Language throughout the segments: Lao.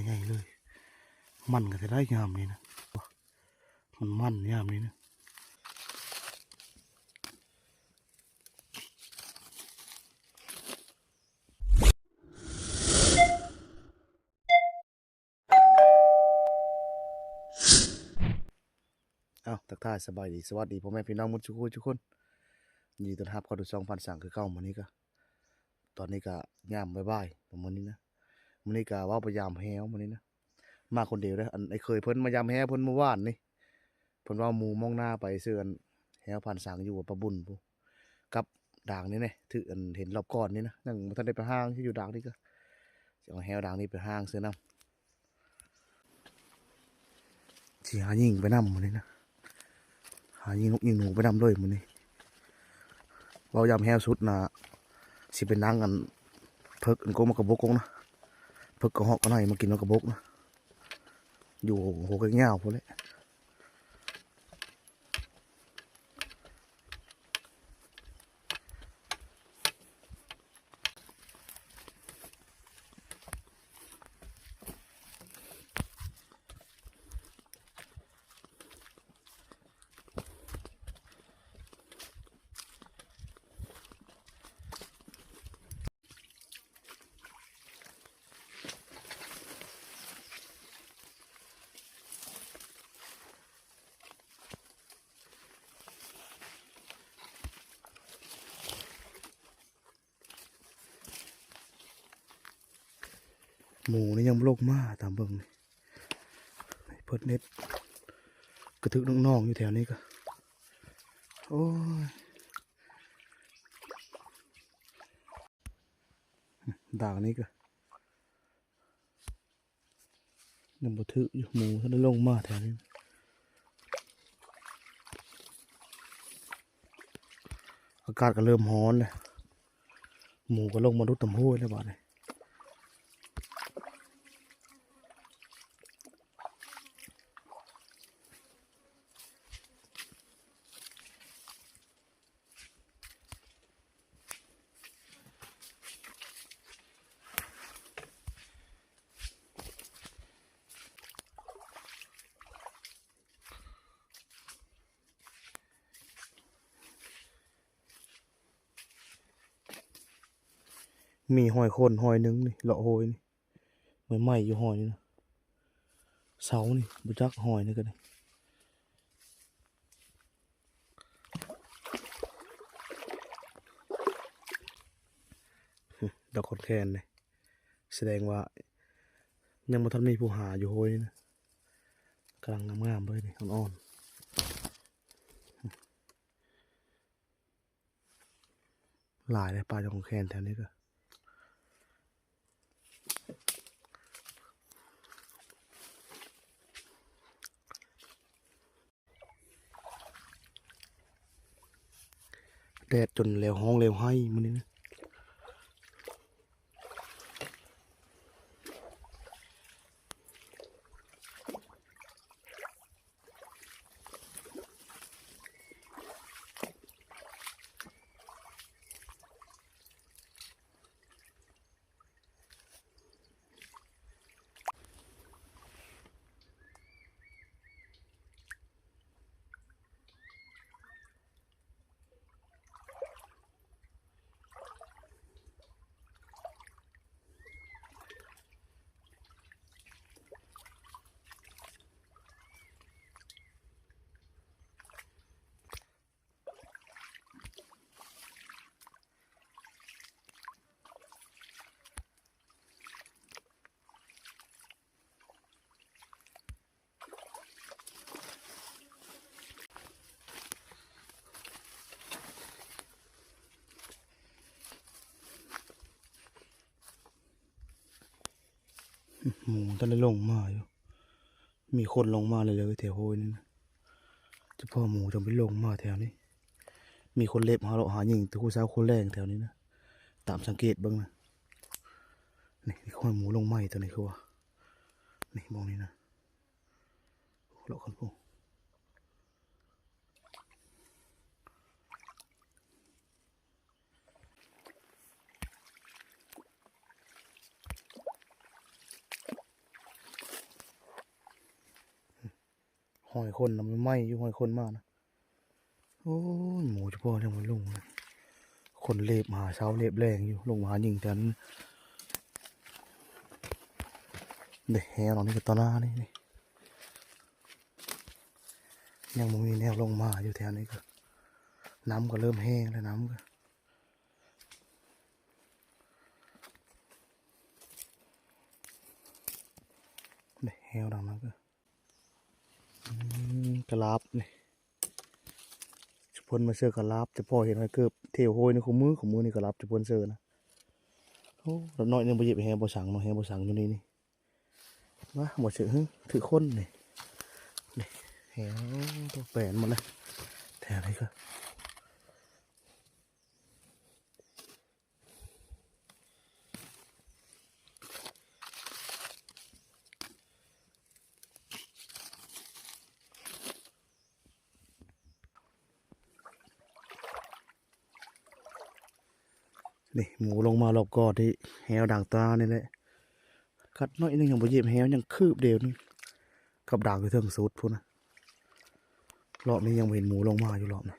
ໃຫຍ່ໆເລີຍ. ມັນກໍຈະໄດ້ຍາມນີ້ນະ ມັນມັນຍາມນີ້ນະ. ເອົ້າ ທັກທາຍສະບາຍດີ ສະຫວັດດີພໍ່ແມ່ພີ່ນ້ອງໝົດທຸກຜູ້ທຸກຄົນ ຍິນດີຕ້ອນຮັບເຂົ້າສູ່ຊ່ອງພານສັງຄືເກົ່າ. ມື້ນີ້ກໍ ຕອນນີ້ກໍຍາມບ່າຍໆປະມານນີ້ນະ. ມື້ນີ້ກໍວ່າໄປຢາມແຮ້ວມື້ນີ້ນະ ມາຄົນດຽວເດີ້. ອັນໄອ້ເຂີຍເພິ່ນມາຢາມແຮ້ວເພິ່ນມື້ວານນີ້ ເພິ່ນວ່າໝູມອງໜ້າໄປເຊື່ອ ອັນແຮ້ວພານສັງຢູ່ປາບຸນພຸ້ນ ກັບດາງນີ້ແນ່ ຖືກອັນເຫັນລອບກ່ອນນີ້ນະ ຍັງບໍ່ທັນໄດ້ໄປຫາງ ຢູ່ດາງນີ້ກໍຊິເອົາແຮ້ວດາງນີ້ໄປຫາງເຊື່ອນຳ. ຊິຫາຍິງໄປນຳມື້ນີ້ນະ ຫາຍິງນົກຍິງໜູໄປນຳເລີຍມື້ນີ້. ເວົ້າຢາມແຮ້ວສຸດນະ ຊິໄປນັ່ງອັນເພິກອັນກົກໝາກກະບົກກົງນະ ເພິກກະຮອກກະໄນມາກິນໝາກກະບົກນະ ຢູ່ຫົວກະຍາວພຸ້ນແຫຼະ. ໝູນີ້ຍັງບໍ່ລົງມາ ຕາມເບິ່ງນີ້ ເພິ່ນເຮັດກະທຶກນ້ອງໆຢູ່ແຖວນີ້ກະ ໂອ້ຍ ດາງນີ້ກະ ຍັງບໍ່ຖືກຢູ່ ໝູທັນໄດ້ລົງມາແຖວນີ້. ອາກາດກໍເລີ່ມຮ້ອນແລ້ວ ໝູກໍລົງມາຫຼຸດນ້ຳຫ້ວຍແລ້ວບາດນີ້. ມີຮອຍຄົນຮອຍໜຶ່ງນີ້ ເລາະໂຮຍນີ້ ໃໝ່ໆຢູ່ຮອຍນີ້ນະ ເສົານີ້ ບໍ່ຈັກຮອຍນີ້ກໍໄດ້. ດອກຄອນແຄນນີ້ ສະແດງວ່າຍັງບໍ່ທັນມີຜູ້ຫາຢູ່ໂຮຍນີ້ນະ ກຳລັງງາມໆເລີຍນີ້ ອ່ອນໆ. ຫຼາຍເດ້ ປ່າດອກຄອນແຄນແຖວນີ້ກໍ ແດດຈົນແລ້ວຮ້ອງແລ້ວໄຫ້ມື້ນີ້ນະ. ໝູທັນໄດ້ລົງມາຢູ່ ມີຄົນລົງມາເລື້ອຍໆແຖວໂຮຍນີ້ນະ ຈະພໍໝູຈັ່ງໄປລົງມາແຖວນີ້. ມີຄົນເລັບຫາເລາະຫາຍິງແຕ່ຫົວເຊົ້າຫົວແລງແຖວນີ້ນະ ຕາມສັງເກດເບິ່ງນະ. ນີ້ ນີ້ ໂອ້ຍ ໝູລົງໃໝ່ຕົວນີ້ຄືວ່າ ນີ້ ໝ່ອງນີ້ນະ ເລາະກັນພຸ້ນ. ແດ ຮ້ອຍຄົນນະ ໃໝ່ໆຢູ່ ຮ້ອຍຄົນມານະ. ໂອ້ຍ ໝູຈະພໍຍັງບໍ່ລົງນະ ຄົນເລບຫາເຊົ້າເລບແລງຢູ່ ລົງມາຫາຍິງແຖວນັ້ນ. ເດ້ ແຮວເນາະ ນີ້ກໍຕໍ່ໜ້ານີ້ ນີ້ ຍັງບໍ່ມີແນວລົງມາຢູ່ແຖວນີ້ ກໍນ້ຳກໍເລີ່ມແຮງແລ້ວ ນ້ຳກໍ ນີ້ແຮວດັ່ງນັ້ນກໍ ອືມ ກະລາບນີ້ ຊຸມເພິ່ນມາເຊີກະລາບ ແຕ່ພໍເຫັນຫອຍເກີບເທວໂຮຍໃນຄູ່ມື້ ຄູ່ມື້ນີ້ກະລາບຊຸມເພິ່ນເຊີນະ. ໂອ້ ລະນ້ອຍໜຶ່ງບໍ່ເຢັບແຮບໍ່ສັງເນາະ ແຮບໍ່ສັງຢູ່ນີ້ນີ້. ມາ ບໍ່ຖືກ ຖືກຄົນນີ້ ນີ້ແຮ ໂອ້ ແປນໝົດເລີຍ ແຖວນີ້ກໍ ນີ້ ໝູລົງມາລອບກ່ອນທີ່ແຮວດັງຕານີ້ແຫຼະ ກັດໜ້ອຍໜຶ່ງຍັງບໍ່ເຢັບແຮວ ຍັງຄືບດຽວໜຶ່ງ ກັບດັງຢູ່ເທິງສຸດພຸ້ນນະ. ລອບນີ້ຍັງບໍ່ເຫັນໝູລົງມາຢູ່ລອບນີ້.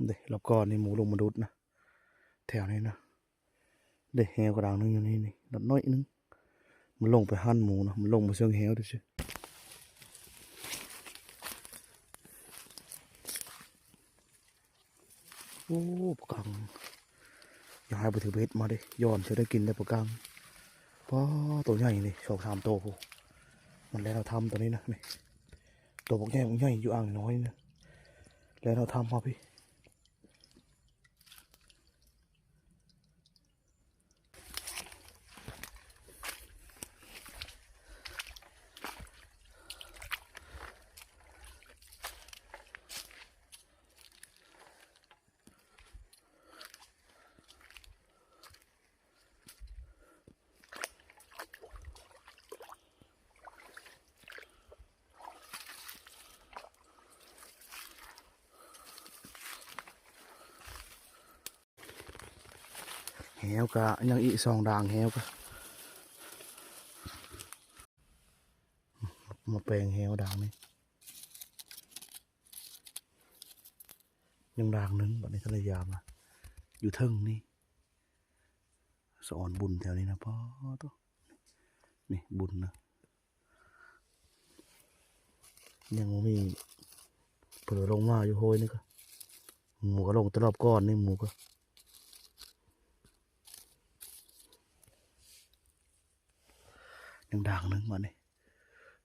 ເດ້ ລອບກ່ອນນີ້ໝູລົງມາດຸດນະ ແຖວນີ້ນະ. ເດ້ ແຮວກະດັງໜຶ່ງຢູ່ນີ້ນີ້ ດັງໜ້ອຍໜຶ່ງ ມັນລົງໄປຫັນໝູນະ ມັນລົງມາເຊິ່ງແຮວຊື່ໆ. ໂອ້ ປາກັງ ຢ່າໃຫ້ບໍ່ຖືກເບັດມາເດ້ ຍ້ອນຈະໄດ້ກິນແຕ່ປາກັງ. ປ້າ ໂຕໃຫຍ່ນີ້ ສອງສາມໂຕພຸ້ນ ມັນແລ່ນເອົາຖ້ຳໂຕນີ້ນະ ນີ້ ໂຕບັກໃຫຍ່ ບັກໃຫຍ່ຢູ່ອ່າງນ້ອຍນີ້ນະ ແລ່ນເອົາຖ້ຳມາພີ້. ແຮວກະຍັງອີກສອງດາງ ແຮວກະ ມາແປງແຮວດາງນີ້ ຍັງດາງໜຶ່ງ ບາດນີ້ທະລະຍາມນະ ຢູ່ເທິງນີ້ ສະອອນບຸນແຖວນີ້ນະ ປ້າໂທ້ ນີ້ບຸນນະ ຍັງບໍ່ມີເຜີລົງມາຢູ່ໂຮຍນີ້ກະ ໝູກະລົງແຕ່ລອບກ່ອນນີ້ ໝູກະ ຍັງດາງໜຶ່ງບາດນີ້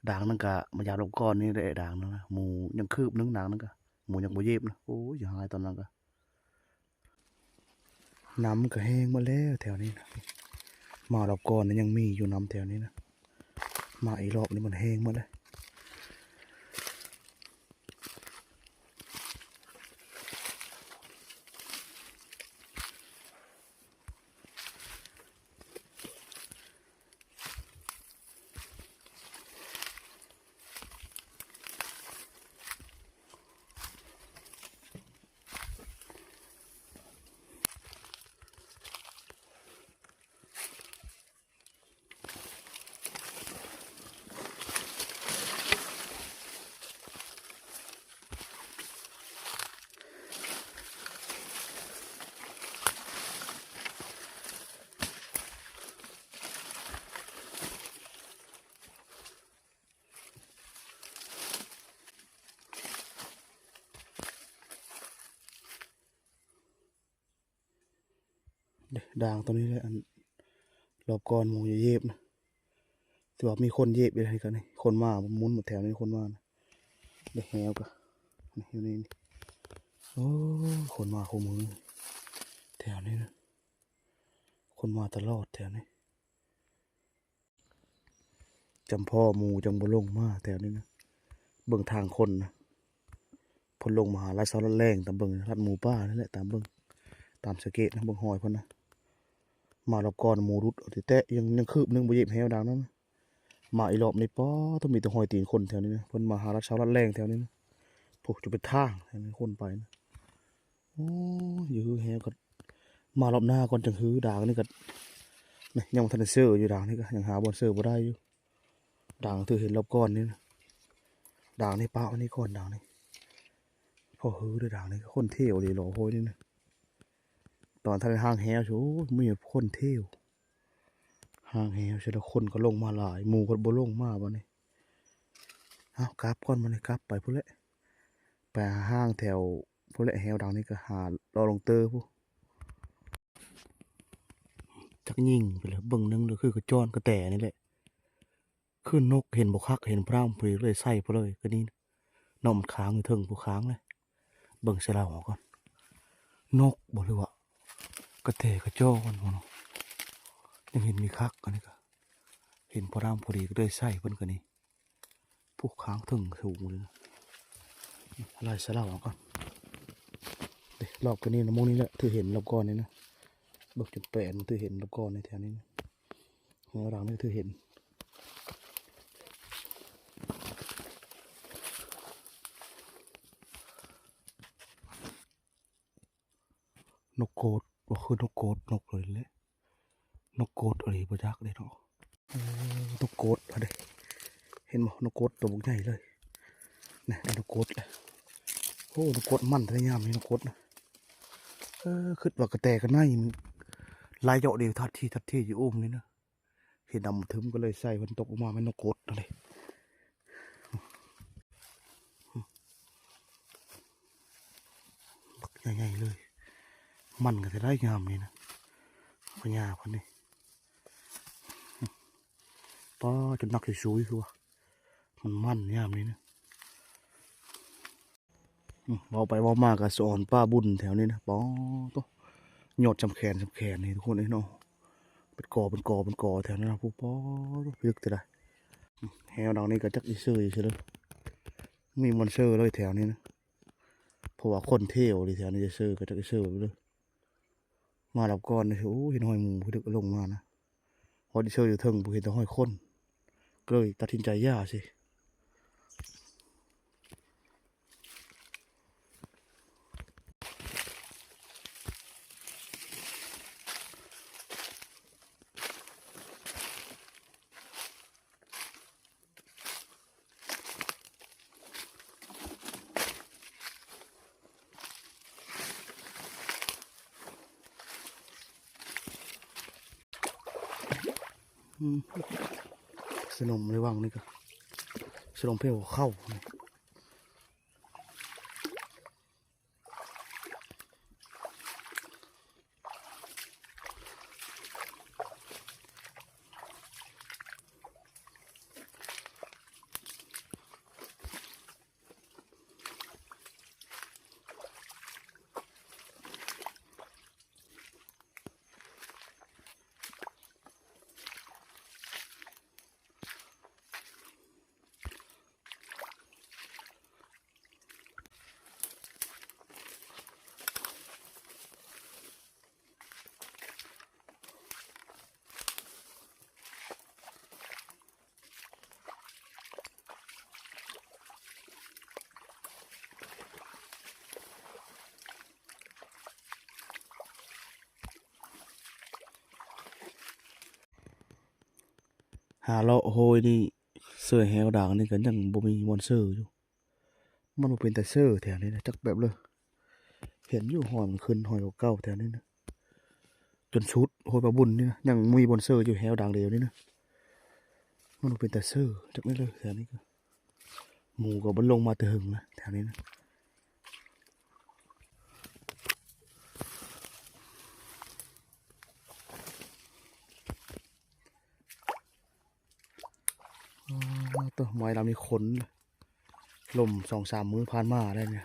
ດາງໜຶ່ງກະມາຢາມລອບກ່ອນນີ້ແຫຼະ ດາງໜຶ່ງນະ ໝູຍັງຄືບໜຶ່ງ ດາງໜຶ່ງກະ ໝູຍັງບໍ່ເຢັບນະ ໂອ້ຍ ຢ່າຮ້າຍຕອນນັ້ນກະ ນ້ຳກະແຫ້ງໝົດແລ້ວແຖວນີ້ນະ ມາລອບກ່ອນນະຍັງມີຢູ່ນ້ຳແຖວນີ້ນະ ມາອີກລອບນີ້ມັນແຫ້ງໝົດແລ້ວ. ເດ້ ດາງໂຕນີ້ແຫຼະ ອັນ ລອບກ່ອນໝູເຢບນະ ຖືວ່າມີຄົນເຢບຢູ່ໃນນີ້ ຄົນມາໝຸນໝົດແຖວນີ້ ຄົນມານະ ເດ້ ແຮວກະ ນີ້ ຢູ່ໃນນີ້ ໂອ້ ຄົນມາຄູ່ມື້ ແຖວນີ້ນະ ຄົນມາຕະຫຼອດແຖວນີ້. ຈຳພໍໝູຈັ່ງບໍ່ລົງມາແຖວນີ້ນະ ເບິ່ງທາງຄົນນະ ເພິ່ນລົງມາຫາລັດເຊົ້າລັດແລງ ຕາມເບິ່ງລັດໝູປ່ານີ້ແຫຼະ ຕາມເບິ່ງ ຕາມສັງເກດນະ ເບິ່ງຮອຍເພິ່ນນະ ມາລອບກ່ອນໝູຫຼຸດເອົາແຕ່ ແຕ່ຍັງ ຍັງຄືບໜຶ່ງບໍ່ຢຽບແຮວດາງນັ້ນນະ. ມາອີກລອບນີ້ ປາດໂທ້ ມີແຕ່ຮອຍຕີນຄົນແຖວນີ້ນະ ເພິ່ນມາຫາລັດເຊົາລັດແລ່ງແຖວນີ້ນະ. ໂອ້ ຈະເປັນທາງໃຫ້ຄົນໄປນະ. ໂອ້ຍ ຢ່າຮືແຮວກໍ ມາລອບໜ້າກ່ອນຈັ່ງຮື. ດາງນີ້ກໍ ນີ້ ຍັງບໍ່ທັນໄດ້ເຊີຢູ່. ດາງນີ້ກໍຍັງຫາບ່ອນເຊີບໍ່ໄດ້ຢູ່. ດາງຖືເຫັນລອບກ່ອນນີ້ນະ ດາງນີ້ປະໄວ້ນີ້ກ່ອນ. ດາງນີ້ພໍຮືເດີ້. ດາງນີ້ຄົນເທວເດ ລໍໂພຍນີ້ນະ. ຕອນທັນໄດ້ຫາງແຮວ ໂອ້ຍ ມີຄົນເທວ ຫາງແຮວ ເສຍແລ້ວຄົນກໍລົງມາຫຼາຍ ໝູກໍບໍ່ລົງມາບັດນີ້. ເອົາ ກັບກ່ອນບັດນີ້ ກັບໄປພຸ້ນແຫຼະ ໄປຫາຫາງແຖວພຸ້ນແຫຼະ. ແຮວດາງນີ້ກໍຫາເລາະລົງເຕີພຸ້ນ. ຈັກຍິງໄປເລີຍ ເບິ່ງໜຶ່ງເລີຍ ຄືກະຈອນກະແຕນີ້ແຫຼະ. ຄືນົກເຫັນບໍ່ຄັກ ເຫັນພຣາມພໍດີເລີຍໃສ່ໄປເລີຍ. ກະນີ້ເນາະ ມັນຄ້າງຢູ່ເທິງ ຜູ້ຄ້າງເລີຍ. ເບິ່ງໃສ່ລາວເອົາກ່ອນ ນົກບໍ່ ຫຼືວ່າກະແຕກະຈອນບໍ່ເນາະ. ຍັງເຫັນມີຄັກ ອັນນີ້ກະເຫັນພຣາມພໍດີ ກະເລີຍໃສ່ເພິ່ນ. ກະນີ້ ຜູ້ຄ້າງເທິງສູງເລີຍນະ. ໄລ່ໃສ່ລາວເອົາກ່ອນເດ້. ລອບກະນີ້ນະ ໝ່ອງນີ້ແຫຼະ ຖືເຫັນລອບກ່ອນນີ້ນະ. ເບິ່ງຈົນແປນ ມັນຖືເຫັນລອບກ່ອນໃນແຖວນີ້ນະ. ແນວຫຼັງນີ້ຖືເຫັນ ນົກໂກດ ບໍ່ຄືນົກໂກດ ນົກເລີຍແຫຼະ. ນົກໂກດອີ່ຫຼີບໍ່ຈັກເດ້ເນາະ. ເອີ ນົກໂກດຫັ້ນເດ້ ເຫັນບໍ່? ນົກໂກດໂຕບັກໃຫຍ່ເລີຍ. ນີ້ ໄດ້ນົກໂກດແລ້ວ. ໂອ້ ນົກໂກດມັນແທ້ຍາມນີ້ ນົກໂກດນະ. ເອີ ຄິດວ່າກະແຕກະໄນ ມັນໄລ່ເຈາະເດ ທັດທີ ທັດທີຢູ່ໂອມນີ້ນະ. ເຫັນດຳທຶມກໍເລີຍໃສ່ ມັນຕົກອອກມາແມ່ນນົກໂກດຫັ້ນເດ້. ບັກໃຫຍ່ໆເລີຍ ມັນກໍຈະໄດ້ຍາມນີ້ນະ ພະຍາເພິ່ນນີ້. ປາ ຈົນໜັກຊິຊຸຍຄືວ່າ ມັນມັນຍາມນີ້ນະ. ອືມ ເວົ້າໄປເວົ້າມາກໍສະອອນປ່າບຸນແຖວນີ້ນະ. ປາໂທ້ ຍອດຊ່ຳແຂນ ຊ່ຳແຂນນີ້ທຸກຄົນເອີຍເນາະ. ເປັນກໍ ເປັນກໍ ເປັນກໍແຖວນັ້ນນະ. ຜູ້ ປາໂທ້ ເລິກແທ້ໃດ. ອືມ ແຮວດາງນີ້ກໍຈັກອີ່ເຊີອີ່ເຊີເລີຍ ມີບ່ອນເຊີເລີຍແຖວນີ້ນະ. ເພາະວ່າຄົນເທວເລີຍແຖວນີ້ ຈະເຊີກໍຈັກອີ່ເຊີເລີຍ. ມາລອບກ່ອນນີ້ ໂອ້ ເຫັນຮອຍໝູ ເພິ່ນລົງມານະ. ຮອດເຊີຢູ່ເທິງ ບໍ່ເຫັນແຕ່ຮອຍຄົນ ກໍເລີຍຕັດສິນໃຈຢ່າຊິ. ອືມ ສະໜົມໃນວັງນີ້ກໍ ສະໜົມເພວເຂົ້າ. ຫາເລາະໂຮຍນີ້ ເຊີແຮວດາງນີ້ກໍຍັງບໍ່ມີບ່ອນເຊີຢູ່. ມັນບໍ່ເປັນຕາເຊີແຖວນີ້ນະ ຈັກແບບເລີຍ. ເຫັນຢູ່ຮອຍມັນຂຶ້ນ ຮອຍເກົ່າໆແຖວນີ້ນະ ຈົນສຸດໂຮຍປາບຸນນີ້ນະ ຍັງມີບ່ອນເຊີຢູ່ ແຮວດາງດຽວນີ້ນະ. ມັນບໍ່ເປັນຕາເຊີຈັກແບບເລີຍແຖວນີ້. ໝູກໍບໍ່ລົງມາແຕ່ເຫິງນະ ແຖວນີ້ນະ. ອໍ ໂຕ ໄມ້ລຳນີ້ຂົນ ລົມສອງສາມມື້ຜ່ານມາໄດ້ນີ້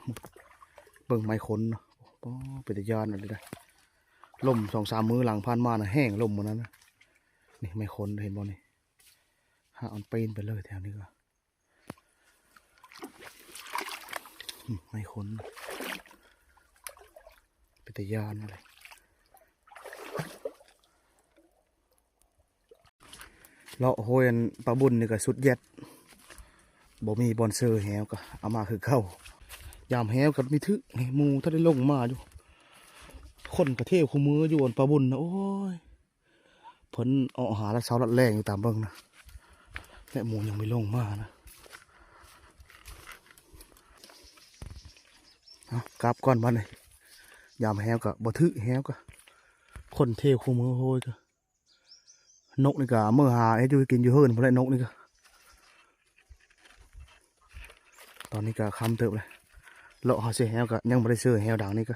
ເບິ່ງໄມ້ຂົນເນາະ. ອໍ ເປັນຕາຢ້ານອີ່ຫຼີເດ້. ລົມສອງສາມມື້ຫຼັງຜ່ານມານະ ແຫ້ງລົມມື້ນັ້ນນະ. ນີ້ໄມ້ຂົນ ເຫັນບໍ່ນີ້? ຫາມັນປີນໄປເລີຍແຖວນີ້ກໍ ອືມ ໄມ້ຂົນ ເປັນຕາຢ້ານເລີຍ. ເລາະຫ້ວຍອັນປາບຸນນີ້ກໍສຸດແຢດ ບໍ່ມີບ່ອນເຊີແຫວກໍເອົາມາຄືເກົ່າ. ຍາມແຫວກໍມີຖືກ ໝູ່ທັນໄດ້ລົງມາຢູ່ ຄົນກໍເທວຄູ່ມືຢູ່ອັນປາບຸນນະ. ໂອ້ຍ ເພິ່ນເອາະຫາລັດເຊົ້າລັດແລງຢູ່ຕາມເບິ່ງນະ ແລະໝູ່ຍັງບໍ່ລົງມານະ. ເອົາ ກັບກ່ອນບັດນີ້ ຍາມແຫວກໍບໍ່ຖືກ ແຫວກໍຄົນເທວຄູ່ມືໂຫຍກໍ ນົກນີ້ກໍເມືອຫາເຮັດຢູ່ເຮັດກິນຢູ່ເຮືອນພຸ້ນແຫຼະ ນົກນີ້ກໍ. ຕອນນີ້ກໍຄ່ຳເຕີບແລ້ວ ເລາະຫາເຊີແຫວກໍຍັງບໍ່ໄດ້ເຊີແຫວດາງນີ້ກໍ